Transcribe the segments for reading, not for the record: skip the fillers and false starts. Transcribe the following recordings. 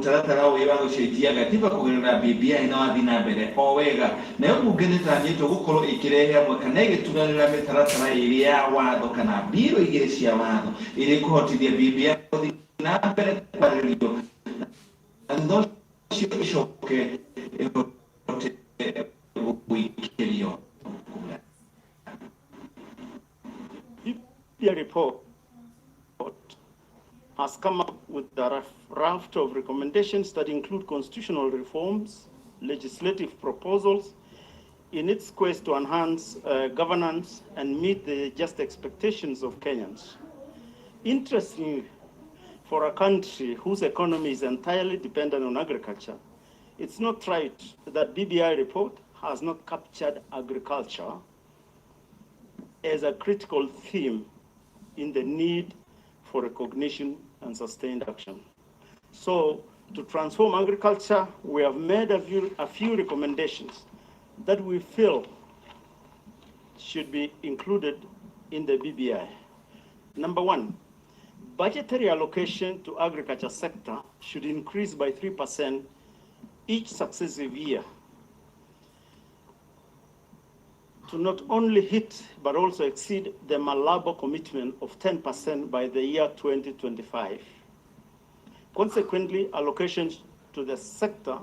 Mũtaratara ũyũ wa gũcenjia gatiba kũgerera BBI na wathiĩ na mbere o wega. Nayo mbunge nĩtanyĩtwo gũkorwo ĩkĩrehe hamwe kana ĩgĩturanĩra mĩtaratara ĩrĩ ya watho kana mbirũ igĩrĩ cia watho iria ikũhotithia BBI gũthiĩ na mbere kwarĩrĩrio na thutha ũcio ĩcoke ĩhote gũikĩrio kura. BBI report has come up with a raft of recommendations that include constitutional reforms, legislative proposals in its quest to enhance governance and meet the just expectations of Kenyans. Interestingly, for a country whose economy is entirely dependent on agriculture, it's not right that BBI report has not captured agriculture as a critical theme in the need for recognition and sustained action. So, to transform agriculture, we have made a few recommendations that we feel should be included in the BBI. Number one, budgetary allocation to agriculture sector should increase by 3% each successive year to not only hit but also exceed the Malabo commitment of 10% by the year 2025. Consequently, allocations to the sector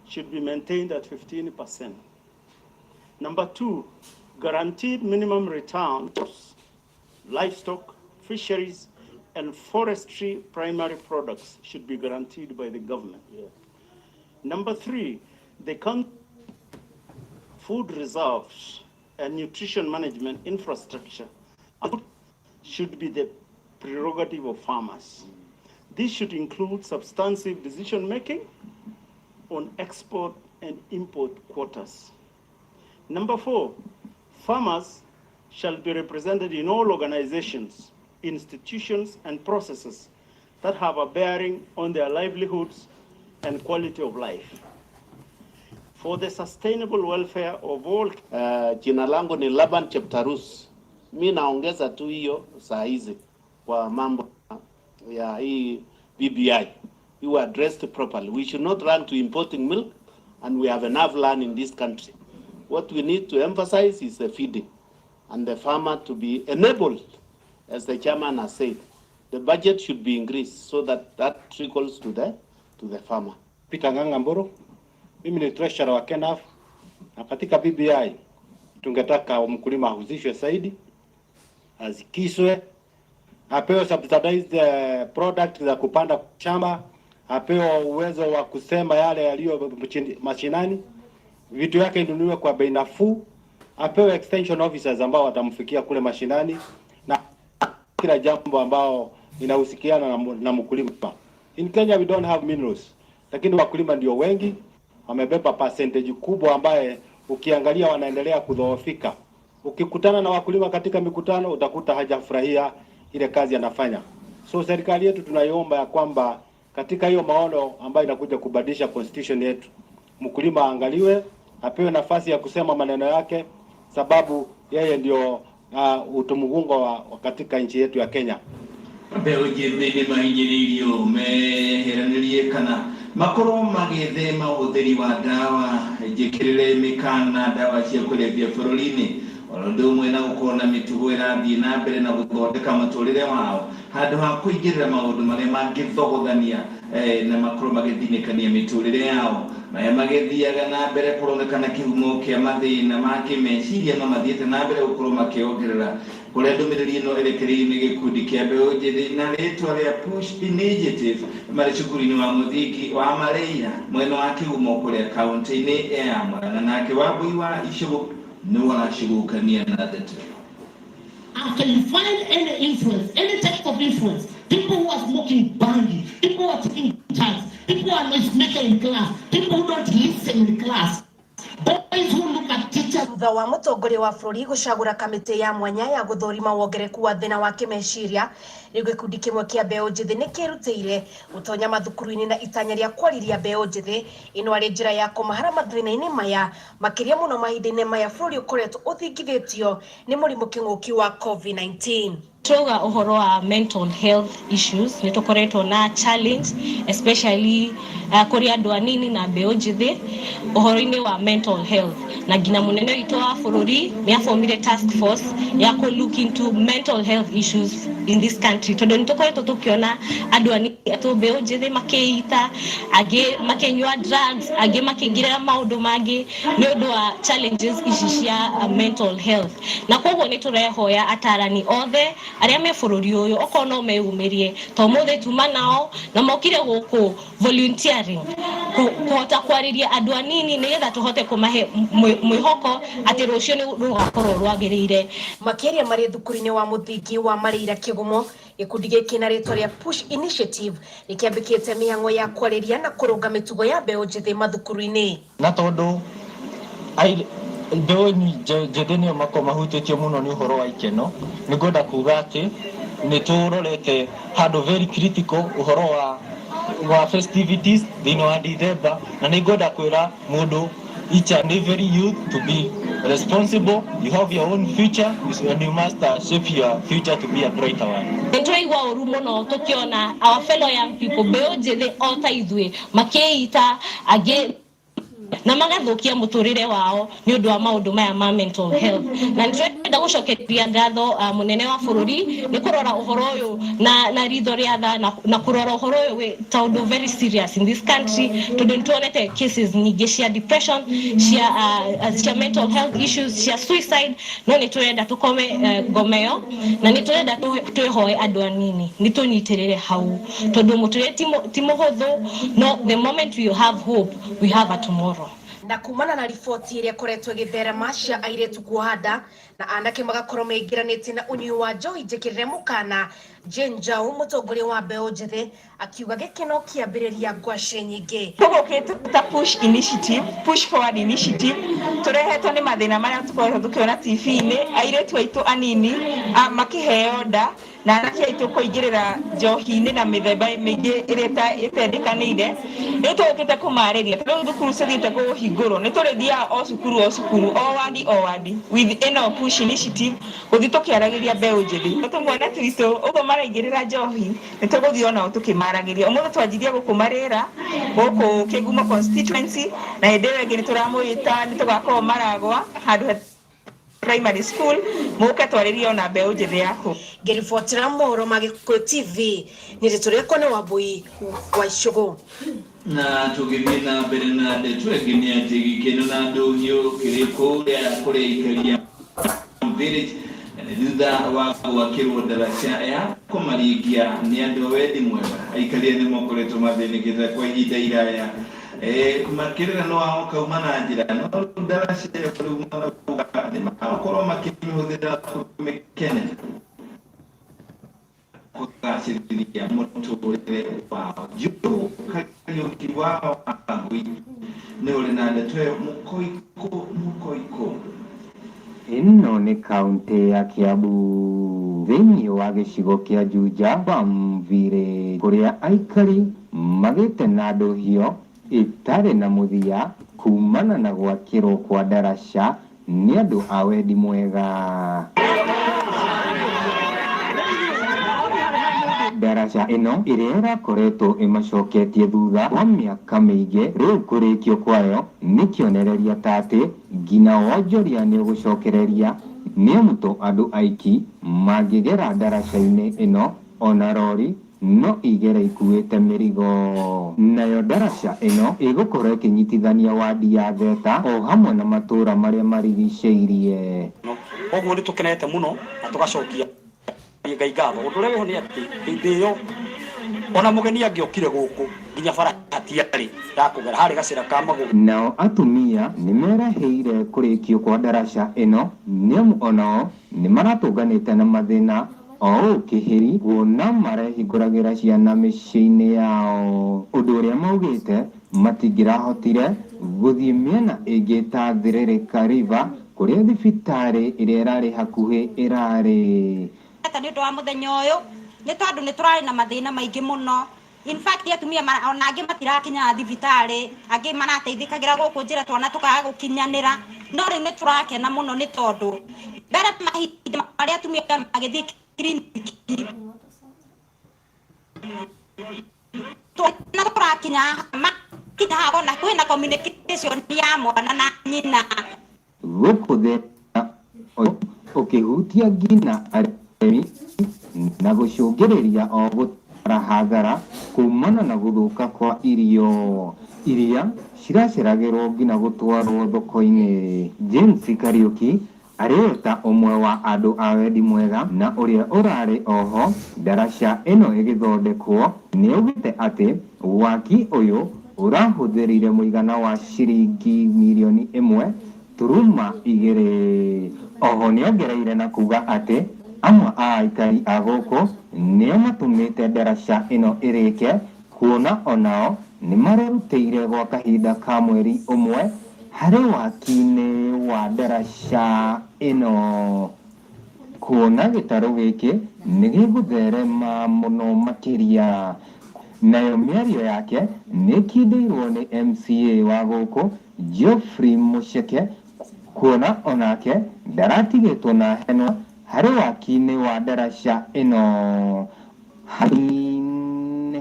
should be maintained at 15%. Number two, guaranteed minimum returns, livestock, fisheries, and forestry primary products should be guaranteed by the government. Number three, the food reserves and nutrition management infrastructure should be the prerogative of farmers. This should include substantive decision making on export and import quotas. Number four, farmers shall be represented in all organizations, institutions, and processes that have a bearing on their livelihoods and quality of life. For the sustainable welfare of all. Jina langu ni Laban Cheptarus. Mi naongeza tu hiyo saa hizi kwa mambo ya hii BBI. You were addressed properly. We should not run to importing milk and we have enough land in this country. What we need to emphasize is the feeding and the farmer to be enabled, as the chairman has said. The budget should be increased so that that trickles to the farmer. Peter Ng'ang'a Mburu, mimi ni treasurer wa KENAFF, na katika BBI tungetaka mkulima ahusishwe zaidi, asikizwe, apewe subsidized product za kupanda shamba, apewe uwezo wa kusema yale yaliyo mashinani, vitu yake inunuliwe kwa bei nafuu, apewe extension officers ambao watamfikia kule mashinani na kila jambo ambao inahusikiana na mkulima. In Kenya we don't have minerals, lakini wakulima ndio wengi, wamebeba percentage kubwa ambaye ukiangalia wanaendelea kudhoofika. Ukikutana na wakulima katika mikutano utakuta hajafurahia ile kazi anafanya. So serikali yetu tunaiomba ya kwamba katika hiyo maono ambayo inakuja kubadilisha constitution yetu, mkulima aangaliwe, apewe nafasi ya kusema maneno yake, sababu yeye ndio uti mgongo wa katika nchi yetu ya Kenya. Mbeũ njĩthĩ nĩ mahinyĩrĩirio meheranĩrie kana makorwo magĩthema ũhũthĩri wa ndawa njĩkĩrĩre mĩkana ndawa cia kũrebia bũrũri-inĩ, oro ũndũ ũmwe na gũkorwo na mĩtugo ĩrathiĩ na mbere na gũthondeka mũtũrĩre wao handũ ha kũingĩrĩra maũndũ marĩa mangĩthogothania na makorwo magĩthinĩkania mĩtũrĩre yao. Maya magĩthiaga na mbere kũronekana kĩhumo kĩa mathĩna ma kĩmeciria no mathiĩte na mbere gũkorwo makĩongerera kũrĩa ndũmĩrĩri ĩno ĩrekereirio nĩ gĩkundi kĩa mbeũ njĩthĩ na rĩtwa rĩa Push Initiative marĩ cukuru-inĩ wa mũthingi wa Mareia mwena wa Kĩgumo kũrĩa kaunti-inĩ ya Murang'a. Nake Wambui wa Icũgũ nĩ waracugũkania na ndeto. After you find any influence, any type of influence, people who are smoking bangi, people who are taking drugs, people who are noise maker in class, people who don't listen in class, boys who look at teachers Thutha wa mũtongoria wa bũrũri gũcagũra kamĩtĩ ya mwanya ya gũthũrima wongerereku wa thĩna wa kĩmeciria, rĩu gĩkundi kĩmwe kĩa mbeũ njĩthĩ nĩ kĩrutĩire gũtonya mathukuru-inĩ na itanya rĩa kwarĩria mbeũ njĩthĩ ĩno arĩ njĩra ya kũmahara mathĩna-inĩ maya, makĩria mũno mahinda-inĩ maya bũrũri ũkoretwo ũthingithĩtio nĩ mũrimũ kĩng'ũki wa COVID-19. Twauga ũhoro wa mental health issues, nĩ tũkoretwo na challenge, especially Kũrĩ andũ anini na mbeũ njĩthĩ ũhoro-inĩ wa mental health, na nginya mũnene witũ wa bũrũri nĩ aformire task force ya kũ look into mental health issues in this country, tondũ nĩ tũkoretwo tũkĩona andũ anini atũ mbeũ njĩthĩ makĩita, angĩ makĩnyua drugs, angĩ makĩingĩrĩra maũndũ mangĩ nĩ ũndũ wa challenges ici cia mental health. Na koguo nĩ tũrehoya atarani othe arĩa me bũrũri ũyũ, okorwo no meyumĩrie, to ũmũthĩ tuma nao na mokire gũkũ volunteering kũhota kwarĩria andũ anini nĩgetha tũhote kũmahe mwĩhoko atĩ rũciũ nĩ rũgakorwo rwagĩrĩire. Makĩaria marĩ thukuru-inĩ wa mũthingi wa Marĩira Kĩgumo, gĩkundi gĩkĩ na rĩtwa rĩa Push Initiative nĩkĩambĩkĩte mĩhang'o ya kwarĩria na kũrũnga mĩtugo ya mbeũ njĩthĩ mathukuru-inĩ. Na tondũ mbeũ njĩthĩ nĩo makoragwo mahutĩtio mũno nĩ ũhoro wa ikeno, nĩ ngwenda kuga atĩ nĩ tũrorete handũ very critical ũhoro wa festivities thĩinĩ wa December, na nĩ ngwenda kwĩra mũndũ, each and every youth, to be responsible. You have your own future and you must shape your future to be a brighter one. Nĩ tũraigua ũru mũno tũkĩona our fellow young people, mbeũ njĩthĩ o ta ithuĩ, makĩita angĩ na magathũkia mũtũrĩre wao nĩ ũndũ wa maũndũ maya ma mental health. Na nĩ tũrenda gũcokeria ngatho mũnene wa bũrũri nĩ kũrora ũhoro ũyũ na ritho rĩa tha na kũrora ũhoro ũyũ wĩ ta ũndũ very serious in this country, tondũ nĩ tuonete cases nyingĩ cia depression, cia mental health issues, cia suicide. No nĩ tũrenda tũkome ngoma ĩyo, na nĩ tũrenda twĩhoe andũ anini nĩ tũnyitĩrĩre hau, tondũ mũtũrĩre ti mũhũthũ, no the moment we have hope, we have a tomorrow. Na kumana na riboti ĩrĩa ĩkoretwo ĩgĩtherema cia airĩtu kuoha nda na anake magakorwo meingĩranĩtie na ũnyui wa njohi njĩkĩrĩre mũkana, Jane Njau, mũtongoria wa mbeũ njĩthĩ, akiuga gĩkeno kĩambĩrĩria ngwacĩ nyingĩ. Tũgũkĩte ta Push Initiative, Push Forward Initiative, tũrehetwo nĩ mathĩna marĩa tũkoretwo tũkĩona TV-inĩ, airĩtu aitũ anini makĩheo nda na anake aitũ kũingĩrĩra njohi-inĩ na mĩthemba mĩingĩ ĩrĩa ĩtendĩkanĩire. Rĩu tũgũkĩte kũmarĩria. Rĩu thukuru cithiĩte kũhingũrwo, nĩ tũrĩthiaga o cukuru o cukuru, o wandi o wandi, with ĩno Push Initiative, gũthiĩ tũkĩaragĩria mbeũ njĩthĩ tũmwana twitũ ũguo maraingĩrĩra njohi. Nĩ tũgũthiĩ onao tũkĩmaragĩria. Ũmũthĩ twanjirie gũkũ Marĩra, gũkũ Kĩgumo constituency, na hĩndĩ ĩyo ĩngĩ nĩ tũramwĩta, nĩ tũgakorwo Maragwa handũ he primary school, mũke twarĩrie ona mbeũ njĩthĩ yaku. Ngĩribotera mohoro ma Gĩkũyũ TV nĩ rĩtwa rĩakwa nĩ Wambui wa Icũgũ. Na tũgĩthiĩ na mbere na ndeto ĩngĩ, nĩ atĩ gĩkeno na ndũhiũ kĩrĩ kũrĩa kũrĩa ikaria village, na nĩ thutha wa gwakĩrwo ndaraca ya kũmaringia nĩ andũ a wendi mwega. Aikaria nĩ makoretwo mathĩnĩkĩte kwa ihinda iraya makĩrĩra no wao kauma na njĩra, no rĩu ndaraca ĩyo rĩu marauga nĩ magakorwo makĩmĩhũthĩra kũmĩkenera kũgacĩrithia mũtũrĩre wao. Joe Kariũki wa Wangui nĩ ũrĩ na ndeto ĩyo mũkoikũ mũkoikũ. Ĩno nĩ kaunti ya Kiambu, thĩinĩ wa gĩcigo kĩa Juja Farm Village, kũrĩa aikari magĩte na ndũhio ĩtarĩ na mũthia kumana na gwakĩrwo kwa ndaraca nĩ andũ a wendi mwega. Ndaraca ĩno ĩrĩa ĩrakoretwo ĩmacoketie thutha kwa mĩaka mĩingĩ, rĩu kũrĩkio kwayo nĩ kĩonereria ta atĩ nginya wonjoria nĩ ũgũcokereria, nĩ amu to andũ aiki mangĩgera ndaraca-inĩ ĩno, ona rori no igere ikuĩte mĩrigo. Nayo ndaraca ĩno ĩgũkorwo ĩkĩnyitithania wadi ya Theta o hamwe na matũũra marĩa marigicĩirie. Koguo nĩ tũkenete mũno na tũgacokia Ngai ngatho. Ũndũ ũrĩa wĩho nĩ atĩ hĩndĩ ĩyo ona mũgeni angĩokire gũkũ, nginya bara hatiarĩ ya kũgera, harĩ gacĩra ka magũrũ. Nao atumia nĩ merahĩire kũrĩkio kwa ndaraca ĩno, nĩamu onao nĩ maratũnganĩte na mathĩna o ũũ kĩhĩri, kuona marehingũragĩra ciana mĩciĩ-inĩ yao, ũndũ ũrĩa maugĩte matingĩrahotire gũthiĩ mĩena ĩngĩ ta Thĩrĩrĩka River, kũrĩa thibitarĩ ĩrĩa ĩrarĩ hakuhĩ ĩrarĩ. Nĩ ũndũ wa mũthenya ũyũ, nĩ tondũ nĩ tũrarĩ na mathĩna maingĩ mũno. In fact, atumia ona angĩ matirakinyaga thibitarĩ, angĩ marateithĩkagĩra gũkũ njĩra, twana tũkaga gũkinyanĩra. No rĩu nĩ tũrakena mũno, nĩ tondũ mbere mahinda marĩa atumia magĩthiĩ kiriniki, twana tũrakinya. Kinya haha ona kwĩna communication ya mwana na nyina. Gũkũ thĩna ũyũ ũkĩhutia nginya arĩmi na gũcũngĩrĩria o gũtwara hathara kumana na gũthũka kwa irio iria ciraceragĩrwo nginya gũtwarwo thoko-inĩ. James Kariuki arĩ ta ũmwe wa andũ a wendi mwega na ũrĩa ũrarĩ oho ndaraca ĩno ĩgĩthondekwo nĩaugĩte atĩ waki ũyũ ũrahũthĩrire mũigana wa ciringi mirioni ĩmwe turuma igĩrĩ. Oho nĩongereire na kuga atĩ amwe a aikari a gũkũ nĩo matũmĩte ndaraca ĩno ĩrĩke kuona onao nĩmarerutĩire gwa kahinda ka mweri ũmwe harĩ waki-inĩ wa ndaraca ĩno. Kuona gĩtarũ gĩkĩ nĩgĩgũtherema mũno makĩria. Nayo mĩario yake nĩĩkindĩirwo nĩ MCA wa gũkũ Geoffrey Mucheke kuona onake ndaratigĩtwo na henwa harĩ waki-inĩ wa ndaraca ĩno. Hainĩ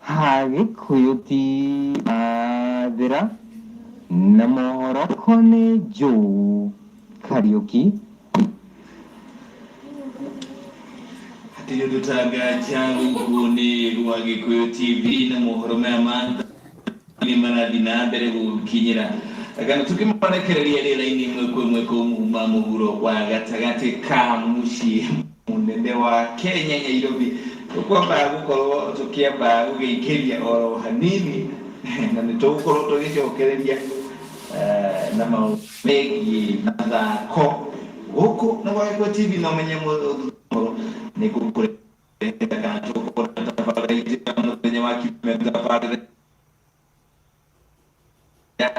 ha Gĩkũyũ TV na mohoro nĩ Joe Kariuki. Hatirĩ ũndũ tanganja gũkũ nĩ gwa Gĩkũyũ TV na mohoro maya ma nĩ marathiĩ na mbere gũkinyĩra kana tũkĩmarekereria rĩera-inĩ ĩmwe kwa ĩmwe kuma mũhuro wa gatagatĩ ka mũciĩ mũnene wa Kenya Nairobi. Tũkwamba gũkorwo tũkĩamba gũgĩikĩria oro hanini na nĩ tũgũkorwo tũgĩcokereria na maũndũ megiĩ mathako gũkũ na gwa Gĩkũyũ TV no menye mũhoro nĩ ngũkũrehera kana tũgũkorwo na tabarĩra itũ ya mũthenya wa kiumia tabarĩra ya